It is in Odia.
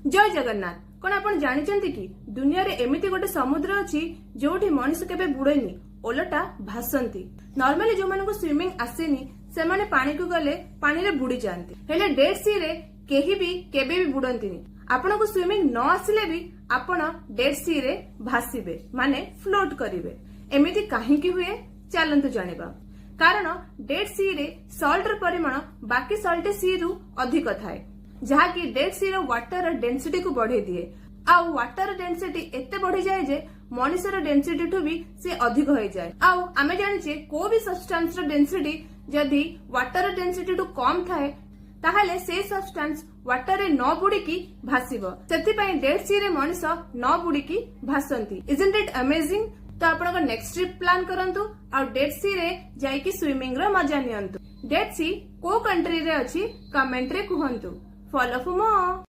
ଜୟ ଜଗନ୍ନାଥ। କଣ ଆପଣ ଜାଣିଛନ୍ତି କି, ଦୁନିଆରେ ଏମିତି ଗୋଟେ ସମୁଦ୍ର ଅଛି, ଯୋଉଠି ମଣିଷ କେବେ ବୁଡେନି, ଓଲଟା ଭାସନ୍ତି? ନର୍ମାଲି ଯୋଉମାନଙ୍କୁ ସୁଇମିଂ ଆସେନି, ସେମାନେ ପାଣିକୁ ଗଲେ ପାଣିରେ ବୁଡି ଯାଆନ୍ତି। ହେଲେ ଡେଡ୍ ସି ରେ କେହି ବି କେବେ ବି ବୁଡନ୍ତିନି। ଆପଣଙ୍କୁ ସୁଇମିଂ ନ ଆସିଲେ ବି ଆପଣ ଡେଡ୍ ସି ରେ ଭାସିବେ, ମାନେ ଫ୍ଲୋଟ କରିବେ। ଏମିତି କାହିଁକି ହୁଏ, ଚାଲନ୍ତୁ ଜାଣିବା। କାରଣ ଡେଡ୍ ସି ରେ ସଲ୍ଟର ପରିମାଣ ବାକି ସଲ୍ଟି ସି ରୁ ଅଧିକ ଥାଏ, ଯାହାକି ଡେଡ୍ ସି ର ୱାଟର ଡେନ୍ସିଟିକୁ ବଢେଇ ଦିଏ। ଆଉ ୱାଟର ଡେନ୍ସିଟି ଏତେ ବଢିଯାଏ ଯେ ମଣିଷର ଡେନ୍ସିଟି ଠୁ ବି ସେ ଅଧିକ ହେଇଯାଏ। ଆଉ ଆମେ ଜାଣିଛେ, କୋଉ ବି ସବଷ୍ଟାନ୍ସ ର ଡେନ୍ସିଟି ଯଦି ୱାଟର ଡେନ୍ସିଟି ଠୁ କମ ଥାଏ, ତାହେଲେ ସେ ସବଷ୍ଟାନ୍ସ ୱାଟରରେ ନ ବୁଡିକି ଭାସିବ। ସେଥିପାଇଁ ଡେଡ୍ ସି ରେ ମଣିଷ ନ ବୁଡିକି ଭାସନ୍ତି। Isn't it amazing? ତ ଆପଣଙ୍କ ନେକ୍ସଟ ଟ୍ରିପ୍ ପ୍ଲାନ୍ କରନ୍ତୁ ଆଉ ଡେଡ୍ ସି ରେ ଯାଇକି ସୁଇମିଂ ର ମଜା ନିଅନ୍ତୁ। ଡେଡ୍ ସି କୋଉ କଣ୍ଟ୍ରିରେ ଅଛି, କମେଣ୍ଟରେ କୁହନ୍ତୁ। Follow for more.